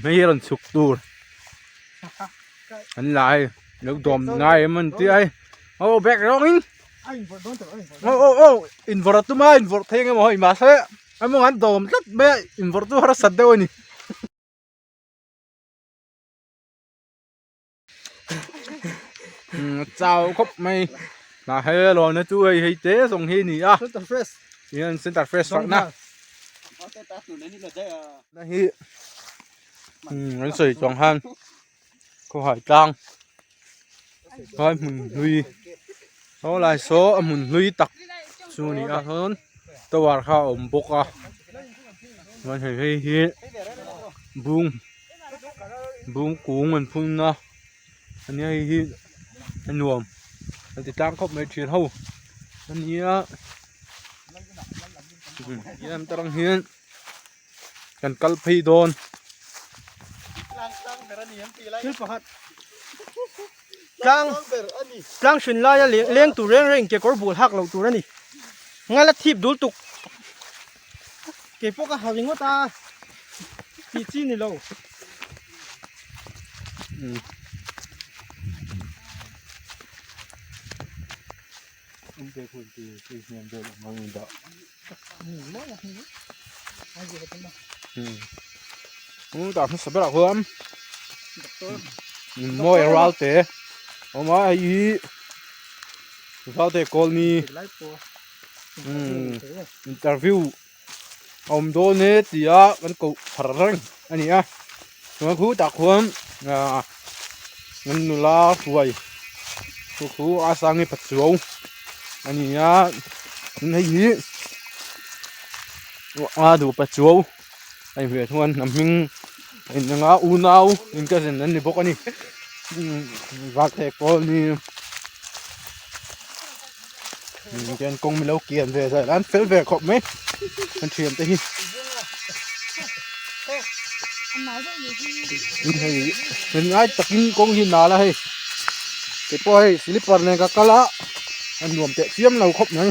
Hei hi a rawn chhuk tur an la hei lo dawm ngai em an tia hei aw bag rawngin aw aw aw invawrh a tum a invawrh thei ang emaw hei mahse a mawng an dawm tlat mai a invawrh chu harsat deuh a ni. Chau khawp mai hnah he lawna chu hei hei te zawng hi a ni a hian center fresh fakna na hi an sawi chuang khan khawhai tlang khuai hmun hlui saw lai saw a hmun hlui tak chu a ni a sawn tower kha a awm bawk a chuan hei hei hi bung. Bung kung an phun a ania hei hi a nuam an ti tlang khawp mai thian ho ania tihian tarang hian kan kal phei dawn. Tlang tlang hrin laia leng tur reng reng kekawr bul hak loh tur a ni. Ngal a thip dul tuk. Keipawh ka ha ringawt a tih chi ni lo. Tah hmasa berah khuan mawi ral te a awm a hei hi valte kawlni interview a awm dawn e tia kan koh thar reng a ni a chuan khu tah khuan ahh an nula hruai chu khu a sangi pachuau a ni a tin hei hi a duh pachuau a inhmeh chuan a hming a inang a unau in cousin an ni bawk a ni valte kawlni. Tian kawng milo kian ve zai an fel ve khawp mai an thian te hi hei min ngai takin kawng hi nal a hei kei pawh hei slipper nen ka kal a a nuam teh chiam lo khawp mai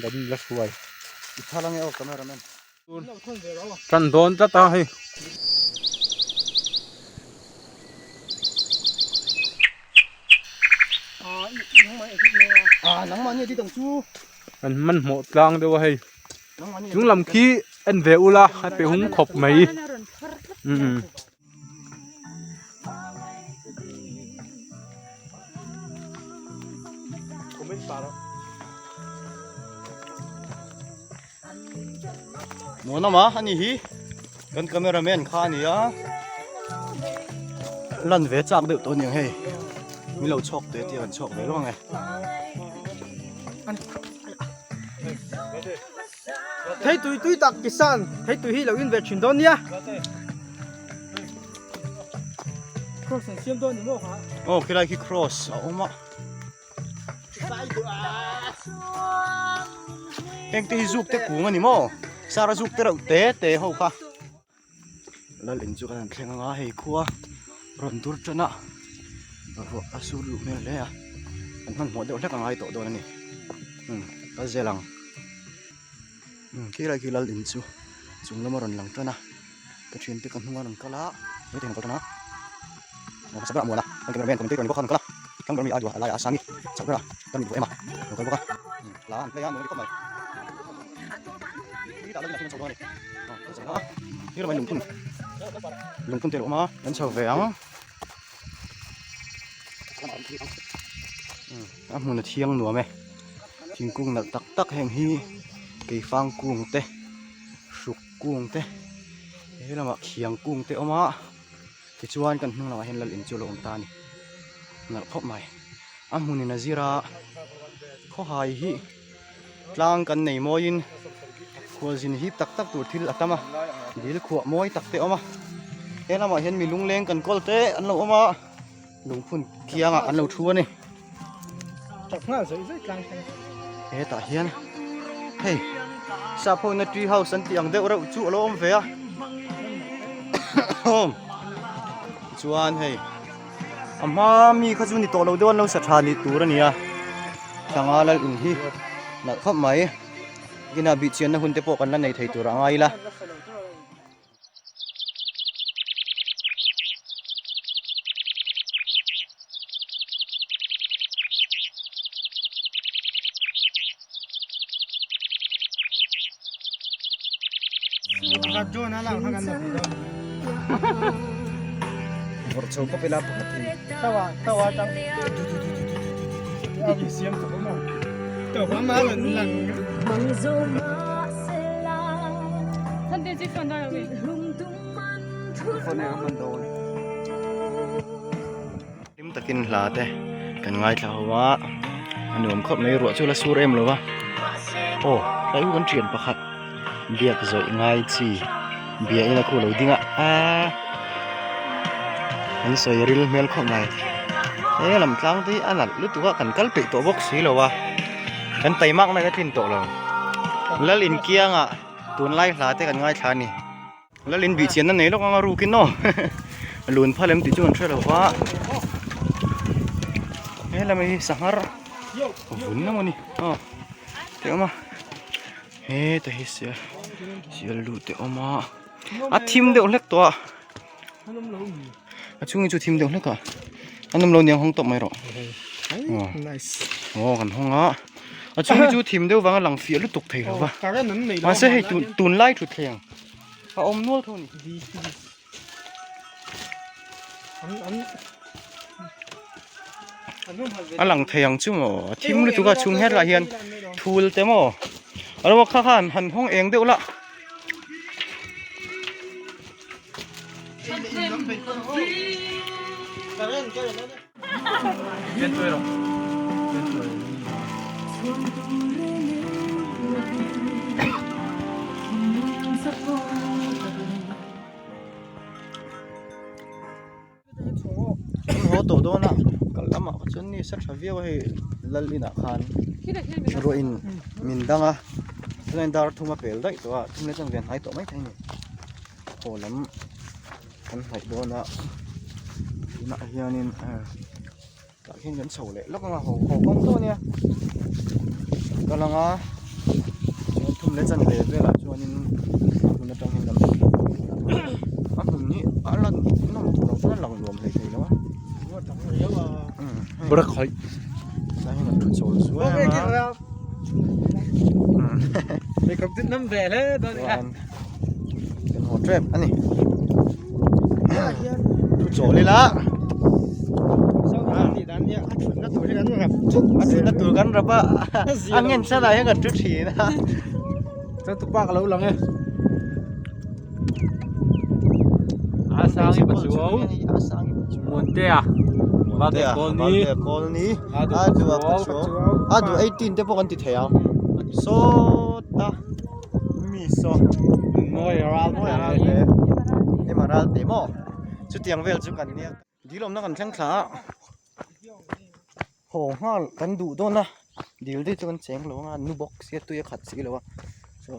kan la hruai tan dawn tlat a hei. An hmanhmawh tlang deuh a hei chung lam khi en ve ula a pe hung khawp mai umm. Muanawma a ni hi kan camera man kha a ni a lan ve chak deuh tawh a niang hei min lo chhawk teh tih a kan chhawk ve lawk ang e. Thei tui tui tak kisan thei tui hi lo in ve thin dawn nia. Cross an siam dawn ni maw kha? Aw khilai khi cross a awm a. Heng te hi zuk te kung a ni maw? Sara zuk te reuh te te ho kha. Lal in chu kan han thleng anga hei khua rawn dur tan a ruah a sur luh hmel hle a kan hmanhmawh deuh hlek a ngai tawh dawn a ni umm kal zel ang umm khilai khi lal in chu chung lama rawn lang tan a ka thiante ka hnunga rawn kal a maithei an kal tan a hmasa berah a muan a kan cameraman commentator ni bawk kha an kal a thlang ber mi a duh a laiah a sangi chak berah kan mit duh em a lo kal bawk a hla an play a nuam a ni khawp mai. Lungphun te a awm a an chho ve ang a hmun a thiang nuam e thingkung nalh tak tak heng hi keifang kung te hruk kung te he lamah khiang kung te a awm a tichuan kan hnung lamah hian lal in chu a lo awm ta a ni nalh khawp mai a hmunin a zir a khawhai hi. Tlang kan nei mawiin khualzin hip tak tak tur thil a tam a, dil khuah mawi tak te a awm a, he lamah hian mi lungleng kan kawl te an lo awm a, lungphun kiangah an lo thu a ni. Hetah hian hei sap ho na tree house an tih ang deuh reuh chu a lo awm ve a chuan hei a hma mi kha chu ni tawh lo deuh an lo sa tha ni tur a ni a. Thanga lal in hi nalh khawp mai inah bih chianna hun te pawh kan la nei thei tur a ngai ila. Vawrh chho pawp ila pakhat in. Hlim takin hla te kan ngaithla ho a a nuam khawp mai ruah chu la sur em lo va aw tlai u kan thian pakhat biak zawih ngai chi bia ila khu lo ding a aaa an sawi ril hmel khawp mai he lam tlang te hi a nalh lutuk a kan kal peih tawh bawk si lo a kan taimak na ila tlin tawh lo lal inkiangah tunlai hla te kan ngaithla a ni. Lal in bih chian na nei lawk anga rukin aw lun phal em tih chu an hre lo va he lam hi sanghar vun emaw ni aw te awm a heta hi sial sial lu te awm a a thim deuh hlek tawh a a chhung hi chu thim deuh hlek a a nawm lo niang hawng tawp mai rawh aw kan hawng a a chhung hi chu thim deuh vang a lang fiah lutuk thei lo va mahse hei tunlai thutthleng a awm nual tho a ni. A lang thei ang chu maw a thim lutuk a chhung her lah hian thul te maw a lo kha khan han hawng eng deuh lah. Haw tawh dawn a kal lamah kha chuan ni sa tha viau a hei lal inah khan ruah in min dang a chuan dar thum a pel daih tawh a thum leh chuan ve hnai tawh maithei a ni haw lam kan hnaih dawn a tunah hianin tah hian kan chho leh lawk ang a haw haw kawng tawh a nia kal ang a chuan thum leh chanve velah chuanin hmun atang hian kan a hmun hi a lan nawm tur ang chuan a lang nuam hlei thei lo a tah hian kan thu chawl zuai ang a. Chuan kan haw tep a ni thu chawl ila a thutna tur kan rap a a ngen chhan ah hian kan thu thin a Changtupa ka lo lang e a sangi pachuau Muantea Valte Kawlni a duh a duh 18 te pawh kan ti thei ang sawta mi saw Mawi ral mawi ral te ema ral te maw chutiang vel chu kan nia dil awmna kan thleng thla a haw nghal kan duh dawn a dil te chu kan cheng lo anga nu bawk sia tui a khat si lo a so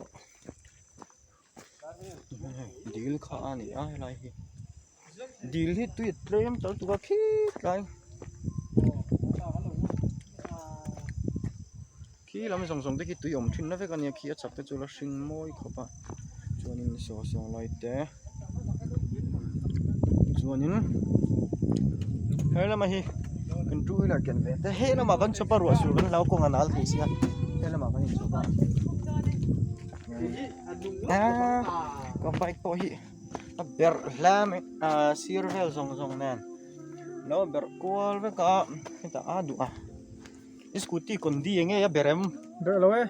dil kha a ni a helai hi dil hi tui a tlem tal tuk a khit lai khi lam zawng zawng te khi tui awm thin na vek a nia khi a chak te chu la hring mawi khawp a chuanin saw sawng lai te chuanin he lama hi kan two wheeler ken ve te he lamah kan chawp a ruah sur kan hlau kawng a nal thei sia he lamah kan inchawp a. Ka bike pawh hi a berh hle mai a sir vel zawng zawng nen lo berh kual vek a hetah a duh a i scooty condi eng nge a berh em Berh lo e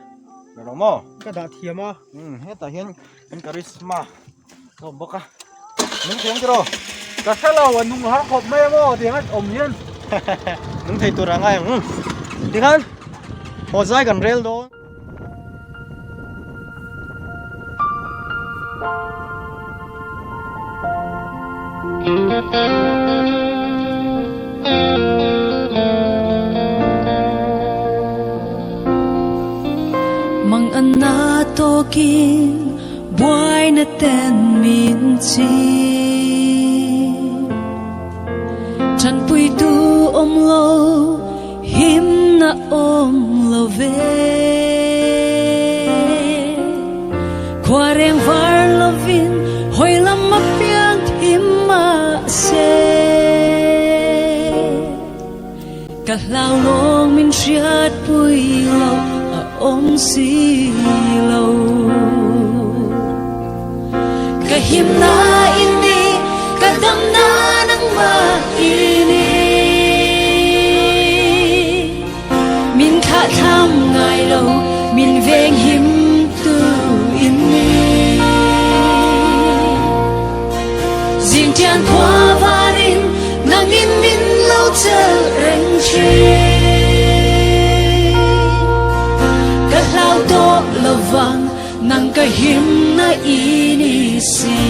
berh lo maw ka dah thiam a umm hetah hian kan karizma a awm bawk a nung thei ang tiraw ka hre lo a nung har khawp mai emaw tiang a awm hian nung thei tur a ngai ang tikhan haw zai kan rel dawn. Mang anna tawkin buaina ten min chim Tanpuitu awm lo Himna awm lo ve. Khua reng var lovin hawi lam apiang thim mahse Ka hlau lawng min hriatpui lo a awm si lo. him na ini ka dam na nangmah ini Min thlah thlam ngai lo min veng him tu ini Zing tian khua varin nangin min lo chelh reng thin Ka hlau tawh lovang nang ka him na ini si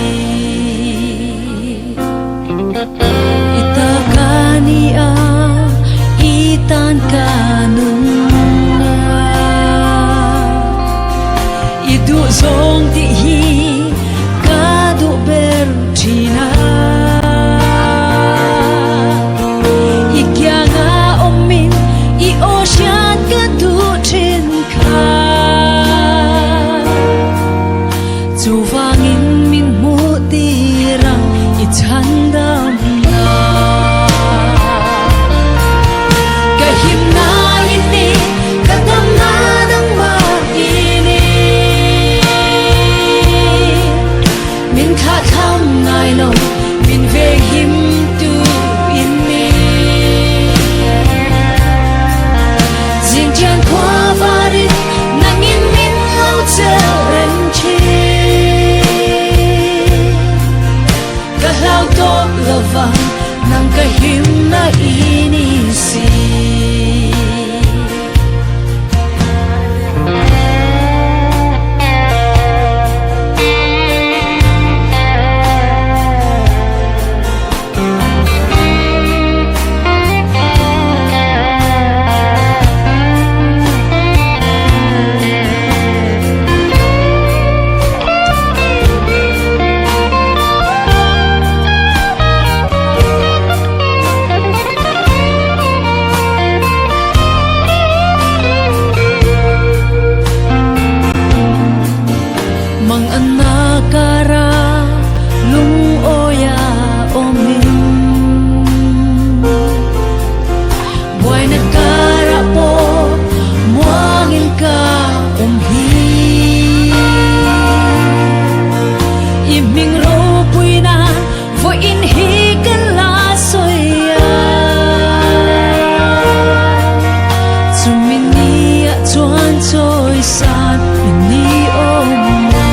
I ta ka ni a i tan ka nun a I duh zawng tih hi ka duh ber thin a I kianga awmin i aw hriat ka duh thin kha Chuvangin min hmuh tir ang i chhandam na. Ka himna i ni, ka damna nangmah i ni. Min thlahthlam ngai lo, min venghim tu i ni. Zingtian khua varin nangin min lo chelh reng thin. Ka hlau tawh lovang nang ka himna i ni si. Mang anna kara lungawi awmin Buaina kara pawh muangin ka awm hi I hming ropuina vawiin hi ka la sawi a Chumi nia chuan chawi san i ni awm a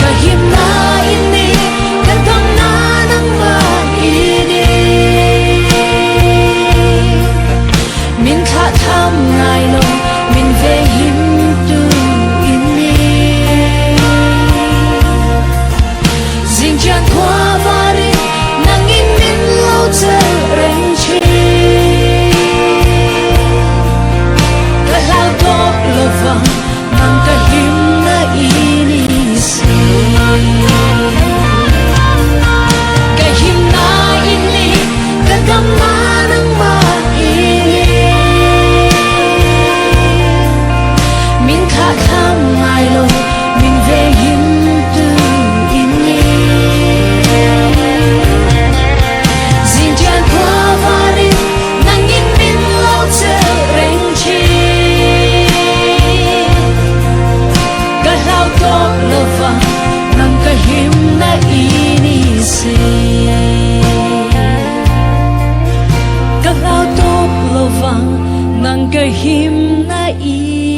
Ka himna i ni, ka damna nangmah i ni Min thlah tham ngai lo, min venghim tu i ni Zingtian khua varin nangin min lo chelh reng thin Ka hlau tawh lovang nang ka himna i ni si Ka himna i ni, ka damna nangmah i ni Min thlah thlam ngai lo, min venghim tu i ni Zingtian khua varin nangin min lo chelh reng thin Ka hlau tawh lovang nang ka himna i ni si Ka hlau tawh lovang nang ka himna i